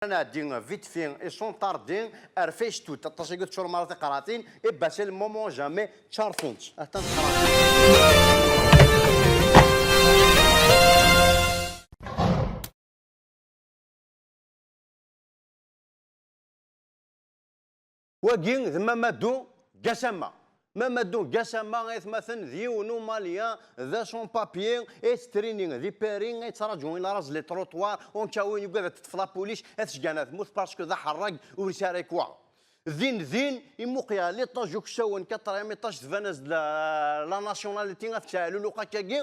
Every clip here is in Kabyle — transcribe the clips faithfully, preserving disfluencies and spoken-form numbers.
Nɛeddi vite fait et sans tarder ar Facebook, aṭas i yettuɣ mara tiqratin, et ben c'est le moment jamais, ččartent. Atan Wagi d Mamadou Gassama. Mamadou Gassama, aytmaten, d yiwen umalien, d sans papier, yettrini di Paris, yettraǧu il rase les trottoirs, au cas où yugad ad teṭṭef la police, ad t-sgan ad tmut, parce que d aḥerrag, ur yesɛi ara quoi. Din din, imuqel l'étage uksawen, quatrième étage, tban-as-d la, la nationalité, ad tettɛelluq akkagi.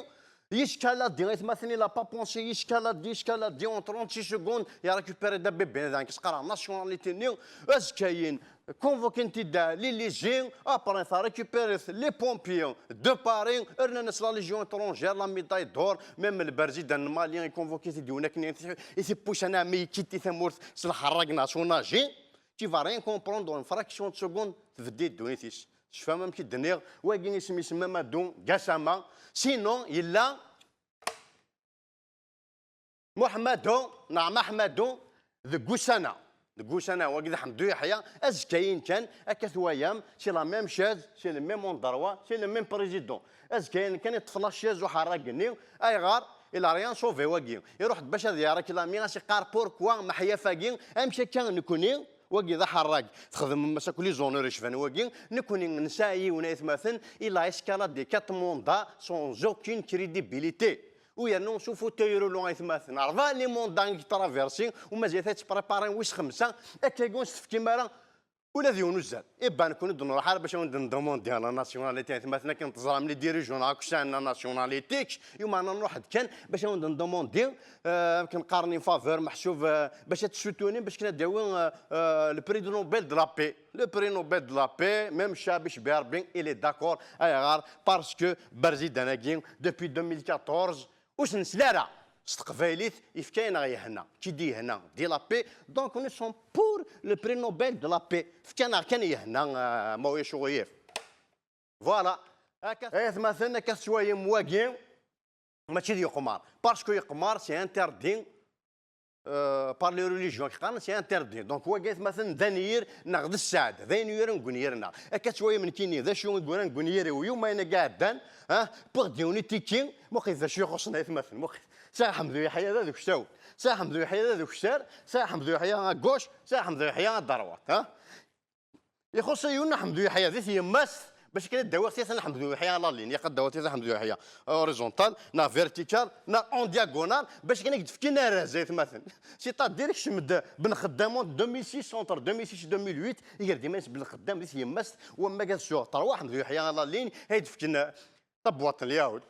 Yescalade, aytmaten, il a pas pensé, yescalade, yescalade, en trente-six secondes, il a récupéré-d bébé, donc, s-qqareɣ nationalité-nni, azekka-yin, convoqué-t-id à l'Élysée, après, ça a récupéré les pompiers de Paris, rnan-as la Légion étrangère, la médaille d'or, même le président mali, convoqué-t-id yiwen akken, i t-, i t-ippucan, ami, yekkit-d tamurt, s lḥerrag, nationalité, tu vas rien comprendre, en fraction de seconde, tbeddi ddunit-is. Tecfam amek i d-nniɣ, wagi isem-is Mamadou Gassama, sinon, yella Muḥemmadu, neɣ Maḥmadu, deg usana. Deg usana, wagi d Ḥemdu Yeḥya, azekka-yin kan, akka twayam, c'est la même chaise, c'est le même endroit, c'est le même président. Azekka-yin kan, yeṭṭef la chaise uḥerrag-nni, ayɣer? Il a rien sauvé wagi. Iruḥ-d bac ad iṛeklami, as-iqqar pourquoi meḥyaf-agi, amek akka nekni, wagi d aḥerrag, txedmem-as akk les honneurs icban wagi, nekni nesɛa yiwen aytmaten, il a escaladé quatre mandats sans aucune crédibilité. U yernu s ufutay roulant aytmaten. Rebɛa les mandats i yetraversi, u mazal-it yettprépari wis xemsa, akkagi ur s-tefkim ara ula d yiwen uzzal. Eh ben, nekni ur d-nruḥ ara bac ad wen-d-ndemandi la nationalité aytmaten, akken teẓram les dirigeants akk sɛan la nationalité, i umeɛna nruḥ-d kan bac ad wen-d-ndemandi, euh, akken qqaren une faveur meḥsub, euh, bac ad t-ssuttunim, bac kan ad d-yawi, euh, euh, le prix de Nobel de la paix. Le prix Nobel de la paix, même Cabic Berbi, il est d'accord. Ayɣer? Parce que Barzidan-agi, depuis deux mille quatorze, ur s-nesli ara s teqbaylit, yefka-aneɣ yehna. Qui dit yehna dit la paix. Donc nous sommes pour le prix Nobel de la paix. Fkan-aɣ kan yehna, euh, ma ulac aɣilif. Voilà. Akka, aytmaten, akka tettwalim wagi, mačči d yeqmar. Parce que yeqmar, c'est interdit, euh, par les religions. Qqaren, c'est interdit. Donc, wagi aytmaten d anyir neɣ d sseɛd. D ayen yuran deg unyir-nneɣ. Akka tettwalim nekkini, d acu i yuran deg unyir-iw, yuma ayen-agi iɛeddan, ah, wwiɣ-d yiwen itiki, muqel d acu ixuṣṣen aytmaten, muqel. Sɛiɣ Ḥemdu Yeḥya d adeksaw, Sɛiɣ Ḥemdu Yeḥya d adektar, Sɛiɣ Ḥemdu Yeḥya à gauche, Sɛiɣ Ḥemdu Yeḥya à droite, ah. Ixuṣṣ yiwen Ḥemdu Yeḥya di tyemmat, bac akken ad d-awiɣ tiyita n Ḥemdu Yeḥya à la ligne, ilaq ad d-awiɣ tiyita n Ḥemdu Yeḥya horizontal, neɣ vertical, neɣ en diagonal, bac akken ad k-d-fkin arraz aytmaten. C'est-à-dire, kcem-d Ben Xeddam en deux mille six, entre deux mille six et deux mille huit, iger-d iman-is Ben Xeddam di tyemmat, wamma ad suɣ terwa Ḥemdu Yeḥya à la ligne, ay d-fken tabwaṭ n lyahut.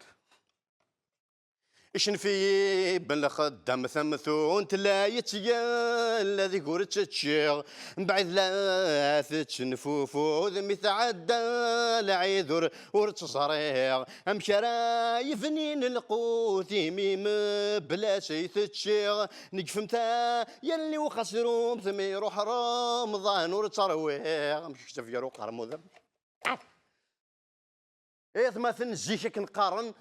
Icenf-iyi Ben Lxeddam tamtunt, la yettgalla deg ur tt-ččiɣ. Mbeɛd la tettenfufud mi tɛedda lɛid ur, ur tt-ẓriɣ. Amek ara yebnin lqut imi mebla s ay t-ččiɣ? Negfem ta yalli-w xas rumt mi iruḥ Remḍan ur tt-ṛwiɣ. Amek kečč tafgar uqermud? Aytmaten zik akken qqaren,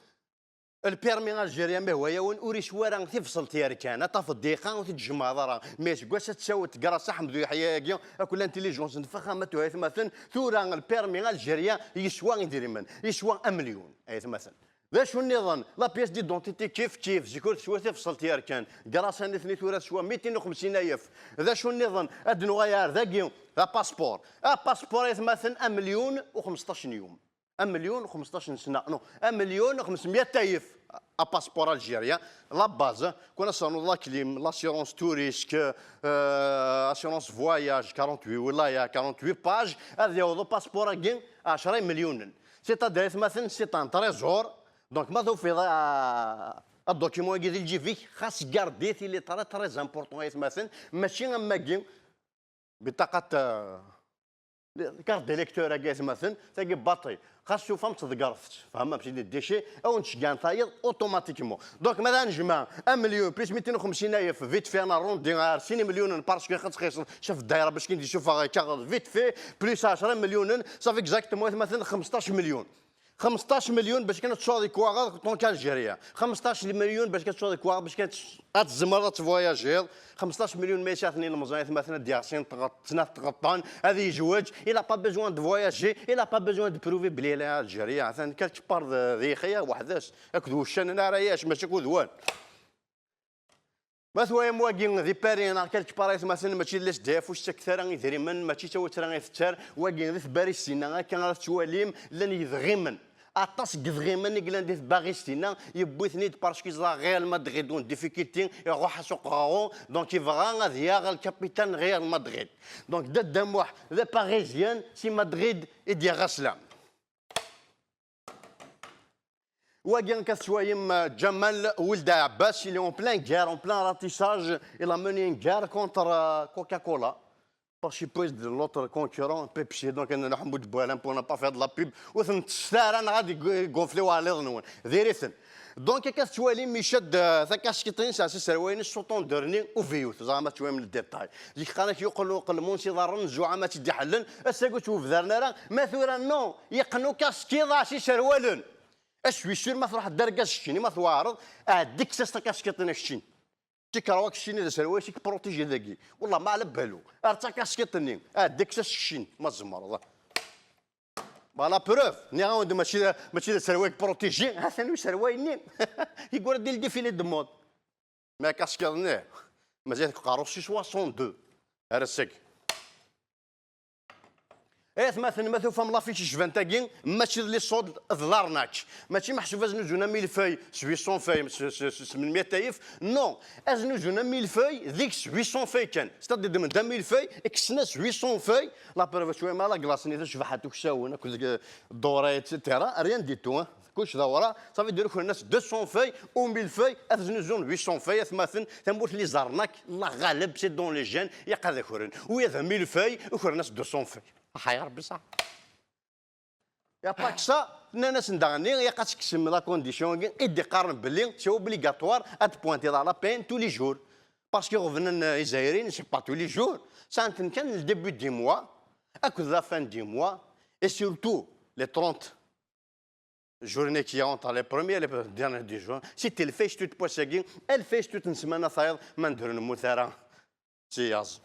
le permis algérien, ma ihwa-yawen, ur iswi ara tibṣelt yerkan. Ad tafeḍ dqiqa ur t-id-tjemɛeḍ ara. Mais seg wass ad tessawed grâce à Ḥemdu Yeḥya-agi, akk l'intelligence n faxamat u aytmaten, tura le permis algérien yeswa idrimen, yeswa amelyun, aytmaten. D acu nniḍen? La pièce d'identité kif kif, zik ur teswi tibṣelt yerkan. Grâce à nitni tura teswa mitin u xemsin ayef. D acu nniḍen? Ad nuɣal ar dagi, d apaspur. Apaspur aytmaten amelyun u xmesṭac n yum. Amelyun u xmesṭac n sna, non, amelyun u xemsmya ayef. Apaspur algérien, la base, كون صرنا la clim, l'assurance tout risque, euh, assurance voyage, quarante-huit ولاية, quarante-huit pages, ad yaweḍ apaspur-agi ɛecra imelyunen. C'est-à-dire, aytmaten, c'est un trésor. Donc, ma tufiḍ, euh, adocument-agi di lǧib-ik, xas garde-it, il est très, très important, aytmaten. Mačči am wagi, بطاقة, euh, carte d'électeur-agi, aytmaten, tagi baṭi. Xas tufam, tḍeggret-tt. Tfehmem, c'est des déchets, ad wen-d-ceggɛen tayeḍ automatiquement. Donc, ma d anejmaɛ, amelyun plus mitin u xemsin ayef, vite fait, ad nṛundi ar sin imelyunen, parce que xas txisseḍ, chef de daïra, bac kin d-isuffeɣ kaɣeḍ, vite fait, plus ɛecra imelyunen, ça fait exactement, aytmaten, xmesṭac imelyun. Xmesṭac million باش كانت تشوض يكواغ طونك الجيريا. Xmesṭac million باش كانت تشوض يكواغ باش كانت تزمر تفواياجيض. Xmesṭac million ما يساعدني المزايا ثم ثنا ديال سين تغط سنات تغطان هذه يجوج. Il a pas besoin de voyager, il a pas besoin de prouver بلي لا الجيريا ثان كالك بار ذي خيا وحداش اكد وشان انا راياش ماشي كود وان. Ma twayam wagi di Paris neɣ quelque part ay tmaten, mačči d l'S D F ur s-ttakket ara idrimen, mačči d tawatra ay tettar. Wagi di tbarisin-a akka ara tettwalim llan yedɣimen. Aṭas n yedɣimen i yellan di tbarisin-a, yewwi-ten-id parce que yeẓra Real Madrid en difficulté, iruḥ-as uqerru, donc yebɣa ad yaɣ lkapitan n Real Madrid. Donc Dadda Muḥ d aparizyen, si Madrid i d-yerra sslam. Wagi akka tettwayem, euh, Jamal Ould Abbas, il est en pleine guerre, en plein ratissage. Il a mené une guerre contre, euh, Coca-Cola. Parce qu'il pose de l'autre concurrent, Pepsi. Donc, on a un bout de boire, on n'a pas fait de la pub. Ou c'est une star, on a dit gonflé ou aller, non. Vérifie. Donc, akka tettwayem, icad, euh, takaskiṭ-ines, c'est serwayne, sont en dernier, ou vieux. Vous avez tué le détail. Zik qal-ak yuqel uqelmun s iḍarren, zzuɛama tt-id-iḥellen, ass-agi ur tt-webdaren ara, ma tura non, yeqqen ukaskiḍ-as iserwalen. Aswi sur ma truḥ d argaz keččini, ma tweɛreḍ, ɛeddi kkes-as takaskiṭ-nni keččini. Tikerwa keččini d aserwal-is i k-protégé dagi. Wallah ma ɛla balu. Ar takaskiṭ-nni, ɛeddi kkes-as keččini, ma tzemreḍ. Bah, la preuve, nniɣ-awen-d mačči d, mačči d aserwal protégé, ha-t-an userwal-nni. Yeggura-d di le défilé de mode. Ma kaskiḍ-nni, mazal deg uqerru-s soixante-deux. Ar ass-agi. Ay atmaten, ma tufam l'affiche icban tagi, mačči d les soldes, d l'arnaque. Mačči meḥsub ad znuzun un millefeuille s huit cents feuilles, s, s, s, s mille tayef. Non, ad znuzun un millefeuille, deg-s huit cents feuilles kan. C'est-à-dire, ddmen-d un millefeuille, kksen-as huit cents feuilles, la preuve, cwiya ma la glace-nni tacbaḥant uksawen, akked, euh, doré, et cetera. Rien du tout, hein. Kullec d awraɣ, ça veut dire ukren-as deux cents feuilles ou mille feuilles, ad znuzun huit cents feuilles, atmaten, tamurt les arnaques, Allah ɣaleb, c'est dans les gènes, yaq ad akren. Wiyaḍ mille feuilles, ukren-as deux cents feuilles. Aḥay Rebbi saḥ. Y a pas que ça, nnan-asen daɣen, yaq ad tekksem la condition-agi, i d-iqqaren belli c'est obligatoire ad tpointiḍ à la peine tous les jours. Parce que iɣeblan, euh, izzayriyen, c'est pas tous les jours. Sɛan-ten kan le début du mois, akked la fin du mois, et surtout les trente journée qui entre les premiers et les derniers du juin, si telfayt tut n wass-agi, alfayt tut n ssmana tayeḍ, ma nedher nemmut ara, d tiyaẓ.